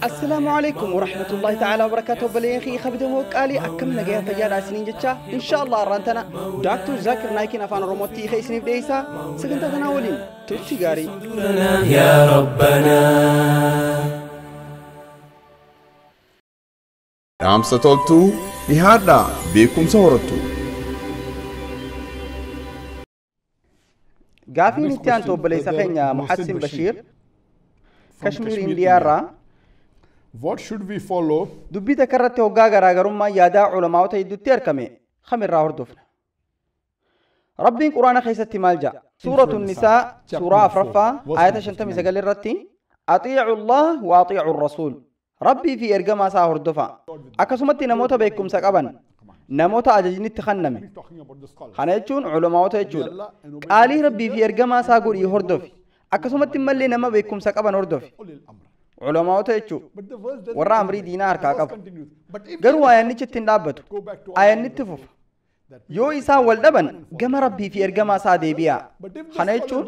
السلام عليكم ورحمة الله تعالى وبركاته. بلين خبدمو قالي أكم نجاي فجاء سنين جتشا إن شاء الله رانتنا دكتور زاكر نايكين أفان روموتي خي سنين بديسا سكنت تناولين ترتي غاري يا ربنا. Dhaamsa toltuu dhihaadhaa beekumsa horattu. Gaafiin itti aantu obboleessa keenya Muhassin Bashiir Kashmir Indiyaarraa. What should we follow? Dubbii takka irratti hoggaa garaagarummaa yaadaa culamaa'ota hedduutti argame kamirraa hordofna. Rabbiin Quraana keessatti maal jedha? Suuratu Nisaa suuraa 4ffaa ayata 59 irratti Atiicu Allah wa atiicu Rasuul. Rabbii fi ergamaa isaa hordofaa. Akkasumatti namoota beekumsa qaban, namoota ajajni itti kenname. Kana jechuun culamaa'ota jechuudha. Qaalii Rabbii fi ergamaa isaa godhii hordofi. Akkasumatti mallee nama beekumsa qaban hordofi. Culamaa'ota jechuudha. Warra amrii diinaa harkaa qabu. Garuu ayannichi ittiin dhaabbatu. Ayanni itti fufa. Yoo isaan wal dhaban gama Rabbii fi ergamaa isaa deebi'aa. Kana jechuun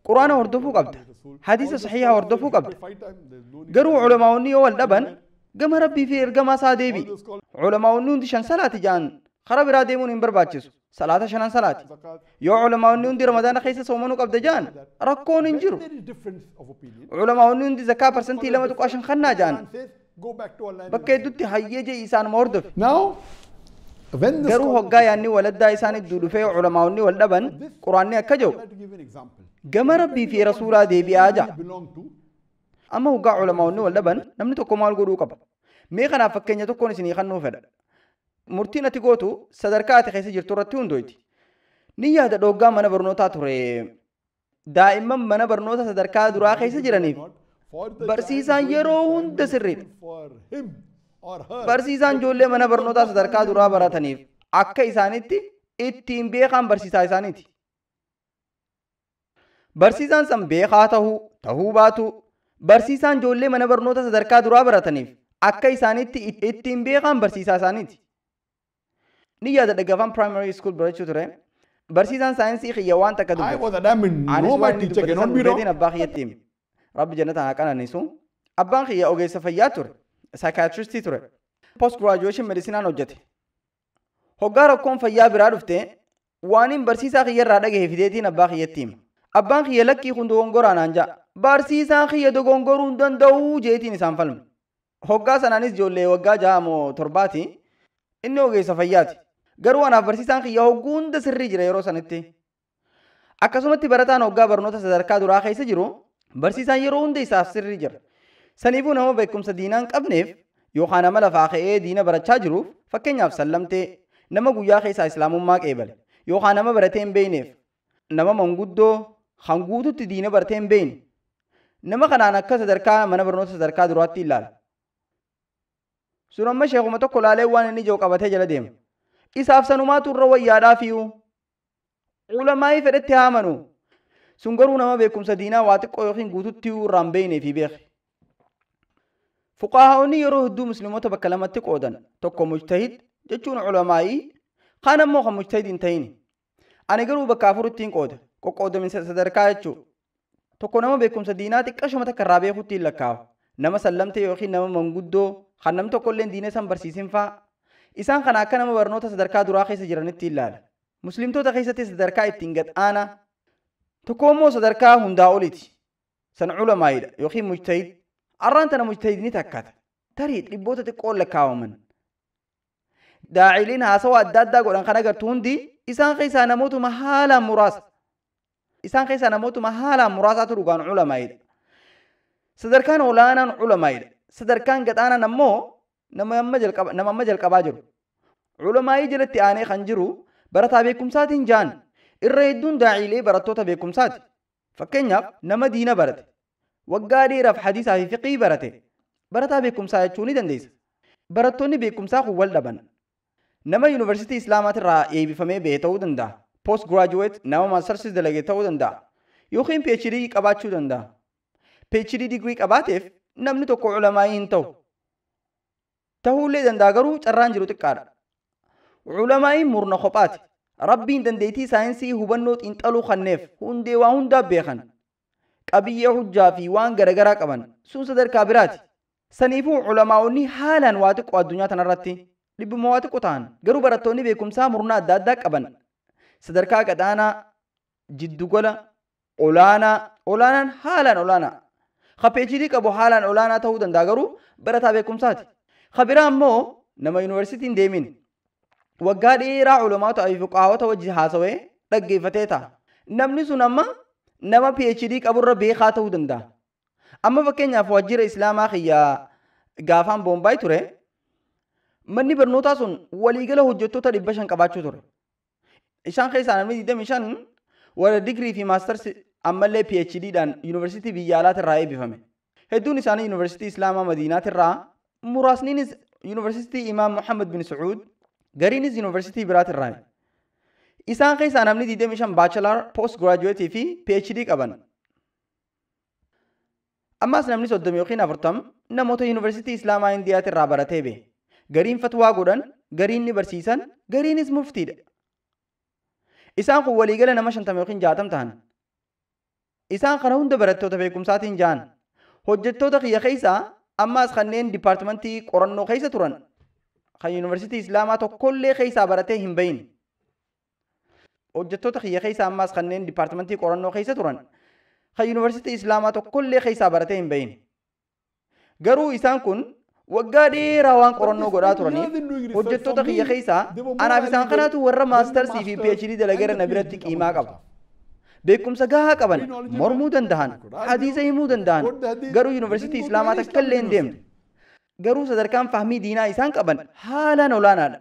Quraana hordofuu qabda. Hadiisa sahiihaa hordofuu qabda. Garuu culamaa'onni yoo wal dhaban gama Rabbii fi ergamaa isaa deebi'i. Culamaa'onni hundi 5 salaati jedhan karaa biraa deemuun hin barbaachisu. Salaata 5 salaati. Yoo culamaa'onni hundi Ramadaana keessa soomanuu qabda jedhan rakkoon hin jiru. Culamaa'onni hundi zakaa 2.5% kennaa jedhan bakka hedduutti hayyee jee isaanuma hordofe. Garuu hoggaa yaanni waladdaa isaan idduu dhufee culamaa'onni wal dhaban Quraanni akka jedhu gama Rabbii fi Rasuulaa deebi'aa jedha. Amma hoggaa culamaa'onni wal dhaban namni tokko maal godhuu qaba? Mee kanaaf fakkeenya tokkoon isinii kennuu fedha. Murtiin ati gootu sadarkaa ati keessa jirtu irratti hundoyti. Ni yaada dhoggaa mana barnootaa ture. Daa'imman mana barnoota sadarkaa duraa keessa jiraniif barsiisaan yeroo hunda sirriidha. Barsiisaan ijoollee mana barnootaa sadarkaa duraa barataniif akka isaanitti ittiin beekan barsiisaa isaaniiti. Barsiisaan san beekaa tahuu baatu barsiisaan ijoollee mana barnoota sadarkaa duraa barataniif akka isaanitti ittiin beekan barsiisaa isaaniiti. Ni yaada dhagafaan primary school barachuu ture. Barsiisaan saayinsii xiyya waan takka dubbate. I was adamant. No, my teacher cannot be wrong. Abbaa kiyyatti hime. Rabbi jannataan haa qananiisu. Abbaan kiyya ogeessa fayyaa ture. Psychiatristii ture. Post graduation medicinaan hojjete. Hoggaa rakkoon fayyaa biraa dhufte waaniin barsiisaa kiyya irraa dhagahe fideetiin abbaa kiyyatti hime. Abbaan kiyya lakkii kun dogongoraa naan ja'a. Barsiisaan kiyya dogongoruu hin danda'uu jeetiin isaan falme. Hoggaa sanaanis ijoollee waggaa 6 moo 7ti. Inni ogeessa fayyaati. Garuu anaaf barsiisaan kiyya hogguu hunda sirrii jira yeroo sanitti. Akkasumatti barataan hoggaa barnoota sadarkaa duraa keessa jiru barsiisaan yeroo hunda isaaf sirrii jira. Saniifuu nama beekumsa diinaa hin qabneef yookaan nama lafaa ka'ee diina barachaa jiruuf fakkeenyaaf sallamtee nama guyyaa keessaa islaamummaa qeebale yookaan nama baratee hin beekneef nama manguddoo kan guututti diina baratee hin beekne nama kanaan akka sadarkaa mana barnoota sadarkaa duraatti ilaala. Sun amma sheekuma tokko laalee waan inni jiru qabatee jala deema. Isaaf sanumaatu irra wayyaadhaa fi'u. Culamaa'ii fedhetti haa amanu. Sun garuu nama beekumsa diinaa waa xiqqoo yookiin guututti irraa hin beeknee fi beeke. Fuqahaa'onni yeroo hedduu musliimota bakka lamatti qoodan. Tokko mujtahid jechuun culamaa'ii, kaan ammoo kan mujtahid hin ta'in. Ani garuu bakka 4tti hin qooda. Qoqqoodaminsa sadarkaa jechuudha. Tokko nama beekumsa diinaa xiqqashuma takka irraa beekutti hin lakkaa'a. Nama sallamtee yookiin nama manguddoo kan namni tokko illee diina san barsiisin fa'aa. Isaan kana akka nama barnoota sadarkaa duraa keessa jiranitti ilaala. Musliimtota keessatti sadarkaa ittiin gad aanaa. Tokko immoo sadarkaa hundaa oliiti. San culamaa'idha yookiin mujtahid. Arraan tana mujtahidni takkata. Tarii dhibboota xiqqoon lakkaawaman. Daa'iliin haasawaa adda addaa godhan kan agartu hundi isaan keessaa namootuma haalaan muraasa. Isaan keessaa namootuma haalaan muraasaatu dhugaan culamaa'idha. Sadarkaan olaanaan culamaa'idha. Sadarkaan gad aanaan ammoo nama amma jalqabaa jiru. Culamaa'ii jalatti aanee kan jiru barataa beekumsaatiin jaan. Irra hedduun daa'ilee barattoota beekumsaati. Fakkeenyaaf nama diina barate. Waggaa dheeraaf hadiisaa fi fiqii barate. Barataa beekumsaa jechuu ni dandeessa. Barattoonni beekumsaa kun wal dhaban. Nama yuunivarsiitii Islaamaatirraa eebbifamee bahe ta'uu danda'a. Post graduate nama maastersis dalage ta'uu danda'a. Yookiin PhD qabaachuu danda'a. PhD digirii qabaateef namni tokko culamaa'ii hin ta'u. Ta'uullee danda'a garuu carraan jiru xiqqaadha. Culamaa'iin murna kophaati. Rabbiin dandeettii saayinsii hubannoo xiinxaluu kenneef hundee waa hundaa beekan. Qabiyyee hujjaa fi waan garagaraa qaban sun sadarkaa biraati. Saniifuu culamaa'onni haalaan waa xiqqoo addunyaa tanarratti dhibbuma waa xiqqoo ta'an garuu barattoonni beekumsaa murnaa adda addaa qaban sadarkaa gadaanaa, jiddugala, olaanaa, olaanaan haalaan olaanaa. Ka PhD qabu haalaan olaanaa ta'uu danda'a garuu barataa beekumsaati. Ka biraa immoo nama yuunivarsiitii hin deemin waggaa dheeraa culamaa'ota fi fuqahaa'ota wajji haasawee dhaggeeffatee ta'a. Namni sun amma nama PhD qaburra beekaa ta'uu danda'a. Amma fakkeenyaaf waajjira Islaamaa kiyya gaafaan Boombaay ture manni barnootaa sun waliigala hojjettoota 500 qabaachuu ture. Isaan keessaa namni 25 warra digirii fi maastarsi ammallee PhD dhaan yuunivarsiitii biyya alaatirraa eebbifame. Hedduun isaanii yuunivarsiitii Islaamaa Madiinaatirraa, muraasniinis yuunivarsiitii Imaam Muhammad bin Sacuud, gariinis yuunivarsiitii biraatirraa. Isaan keessaa namni 25 baachelar, post giraajuweetii fi PhD qaban. Ammas namni 30 yookiin 40 namoota yuunivarsiitii Islaamaa Indiyaatirraa baratee ba'e. Gariin fatwaa godhan, gariin ni barsiisan, gariinis muftiidha. Isaan kun waliigala nama 50 yookiin 60 ta'an. Isaan kana hunda barattoota beekumsaatiin ja'an. Hojjettoota kiyya keessaa ammas kanneen dipaartimentii qorannoo keessa turan kan yuunivarsiitii Islaamaa tokkollee keessaa baratee hin bahin. Hojjettoota kiyya keessaa ammas kanneen dipaartimentii qorannoo keessa turan kan yuunivarsiitii Islaamaa tokkollee keessaa baratee hin bahin. Garuu isaan kun waggaa dheeraa waan qorannoo godhaa turaniif hojjettoota kiyya keessaa anaaf isaan kanaatu warra maastarsii fi PhD dalageera na biratti qiimaa qaba. Beekumsa gahaa qaban, mormuu danda'an, hadiisa himuu danda'an, garuu yuunivarsiitii Islaamaa takka illee hin deemne. Garuu sadarkaan fahmii diinaa isaan qaban haalaan olaanaadha.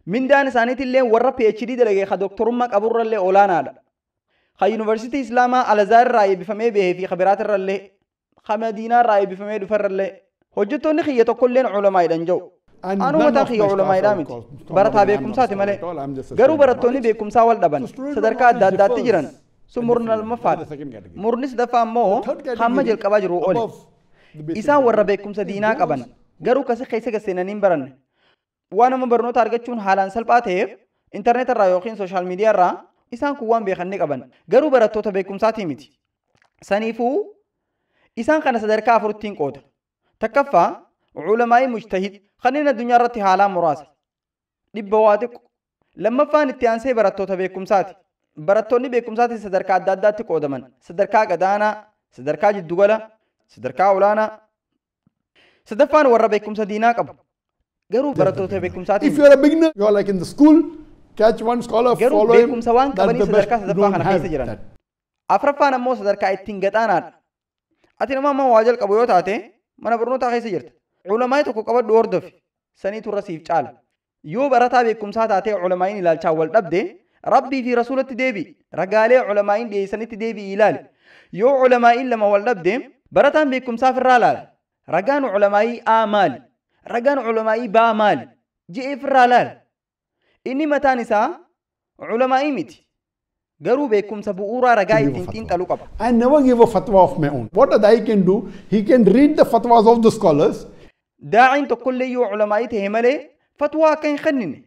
Mindaan isaaniitillee warra PhD dalagee ka doktorummaa qaburrallee olaanaadha. Ka yuunivarsiitii Islaamaa Alazaar irraa eebbifamee bahee fi ka biraatirrallee, ka Madiinaa irraa eebbifamee dhufarrallee hojjettoonni kiyya tokkolleen culamaa'idhan jiru. Anuu mataan kiyya culamaa'idhaa miti. Barataa beekumsaati malee. Garuu barattoonni beekumsaa wal dhaban sadarkaa adda addaatti jiran sun murna lammaffaadha. Murni sadaffaa immoo hamma jalqabaa jiru oli. Isaan warra beekumsa diinaa qaban garuu kasi keessa gaseenanii hin baranne. Waan nama barnoota argachuun haalaan salphaa ta'eef intarneet irraa yookiin sooshaal miidiyaa irraa isaan kun waan beekan ni qaban. Garuu barattoota beekumsaatii miti. Saniifuu isaan kana sadarkaa afurttiin qooda. Takkaffaa culamaa'ii mujtahid kanneen addunyaa irratti haalaan muraasa. Dhibba waa xiqqo. Lammaffaan itti aansee barattoota beekumsaati. Barattoonni beekumsaati sadarkaa adda addaatti qoodaman. Sadarkaa gadaanaa, sadarkaa jiddugala, sadarkaa olaanaa. Sadaffaan warra beekumsa diinaa qabu. Garuu barattoota beekumsaati. If you are a beginner, you are like in the school, catch one scholar, Garuu follow him. beekumsa waan That's qabanii the best. sadarkaa You sadaffaa don't kana keessa have jiran. that. Afraffaan ammoo sadarkaa ittiin gadaanaadha. Ati nama amma waa jalqabu yoo taate mana barnootaa keessa jirta. Culamaa'ii tokko qabadhu hordofi. Saniitu irra siif caala. Yoo barataa beekumsaa taatee culamaa'iin ilaalchaan wal dhabde Rabbii fi Rasuulatti deebi'i. Ragaalee culamaa'iin dhiyeessanitti deebi'i ilaali. Yoo culamaa'iin lama wal dhabde barataan beekumsaaf irraa laala. Ragaan culamaa'ii A maali? Ragaan culamaa'ii B maali? Je'eef irraa laala. Inni mataan isaa culamaa'ii miti. Garuu beekumsa bu'uuraa ragaa Give a ittiin fatwa. xiinxaluu qaba. I never give a fatwa of my own. What a dai can do, he can read the fatwas of the scholars. Daa'iin tokkollee yoo culamaa'ii ta'e malee fatwaa akka hin kennine.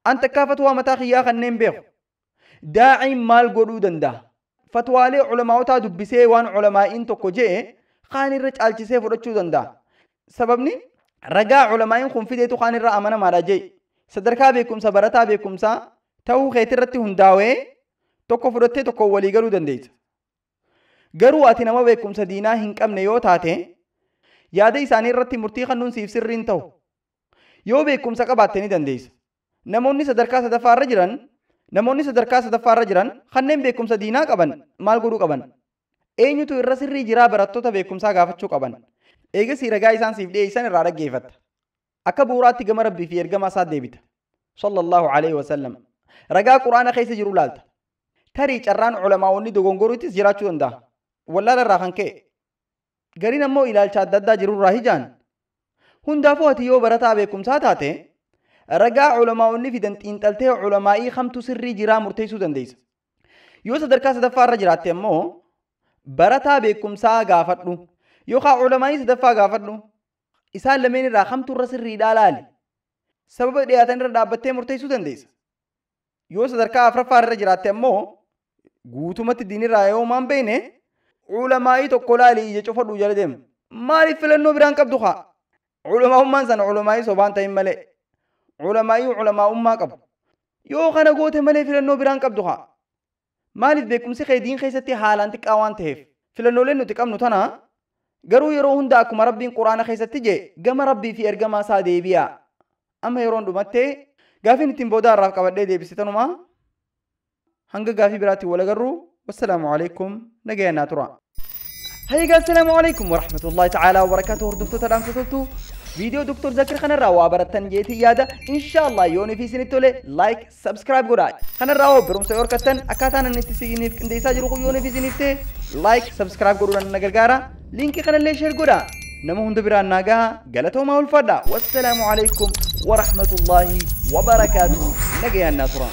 An takkaa fatwaa mataa kiyyaa kanneen beeku. Daa'iin maal godhuu danda'a? Fatwaalee culamaawotaa dubbisee waan culamaa'iin tokko je'e kaan irra caalchisee fudhachuu danda'a. Sababni ragaa culamaa'iin kun fideetu kaan irra amanamaadha je'e. Sadarkaa beekumsa barataa beekumsaa ta'uu keetirratti hundaa'ee tokko fudhattee tokko walii galuu dandeessa. Garuu ati nama beekumsa diinaa hin qabne yoo taate yaada isaanii irratti murtii kennuun siif sirrii hin ta'u. Yoo beekumsa qabaatte ni dandeessa. Namoonni sadarkaa sadaffaa irra jiran namoonni sadarkaa sadaffaa irra jiran kanneen beekumsa diinaa qaban maal godhuu qaban? Eenyutu irra sirrii jiraa barattoota beekumsaa gaafachuu qaban? Eegasii ragaa isaan siif dhiyeessan irraa dhaggeeffatta. Akka bu'uuraatti gama Rabbii fi ergamaa isaa deebita. Sallallahu alaihi wasallam. Ragaa Quraana keessa jiru laalta. Tarii carraan culamaa'onni dogongoruuttis jiraachuu danda'a. Wallaala irraa kan ka'e. Gariin ammoo ilaalcha adda addaa jirurraa hijaan. Hundaafuu ati yoo barataa beekumsaa taate ragaa culamaa'onni fidan xiinxaltee culamaa'ii kamtu sirrii jiraa murteessuu dandeessa. Yoo sadarkaa sadaffaa irra jiraatte ammoo barataa beekumsaa gaafadhu yookaan culamaa'ii sadaffaa gaafadhu. Isaan lameen irraa kamtu irra sirriidhaa laali. Sababa dhiyaatan irra dhaabbattee murteessuu dandeessa. Yoo sadarkaa afuraffaa irra jiraatte ammoo guutumatti diinirraa yoo maan beekne Ulamaa'ii tokko laalii ija cufadhu jala deemu. Maaliif filannoo biraan qabdu haa? Ulamaa'ummaan sana ulamaa'ii sobaan ta'in malee. Ulamaa'ii ulamaa'ummaa qabu. Yoo kana goote malee filannoo biraan qabdu haa? Maaliif beekumsi kee diin keessatti haalaan xiqqaa waan ta'eef filannooleen nuti qabnu tana garuu yeroo hunda akkuma Rabbiin Quraana keessatti jee gama Rabbii fi ergamaa isaa deebi'a. Amma yeroon dhumattee gaafiin ittiin booda har'aaf qabadhee deebise tanumaa hanga gaafii biraatti wal agarru. Wassalaamu alaikum, nagayaa tura. Hayga, assalaamu alaikum warahmatullahi ta'ala wabarakaatuh. Hordoftoota dhaamsa toltu, viidiyoo Dr. Zakir kanarraa waa barattan jeetii yaada. Inshaallah yoon fi isinitti tole like, subscribe godhaa. Kanarraa hoo barumsa yoo argattan, akkaataan inni itti isiniif qindeessaa jiru kun yoon fi isiniif ta'e, like, subscribe godhuudhaan na gargaara. Liinkii kanallee share godhaa. Nama hunda biraan naa gaha. Galatoomaa, ulfaadha. Wassalaamu alaikum warahmatullahi wabarakaatuh. Nagayaan naa tura.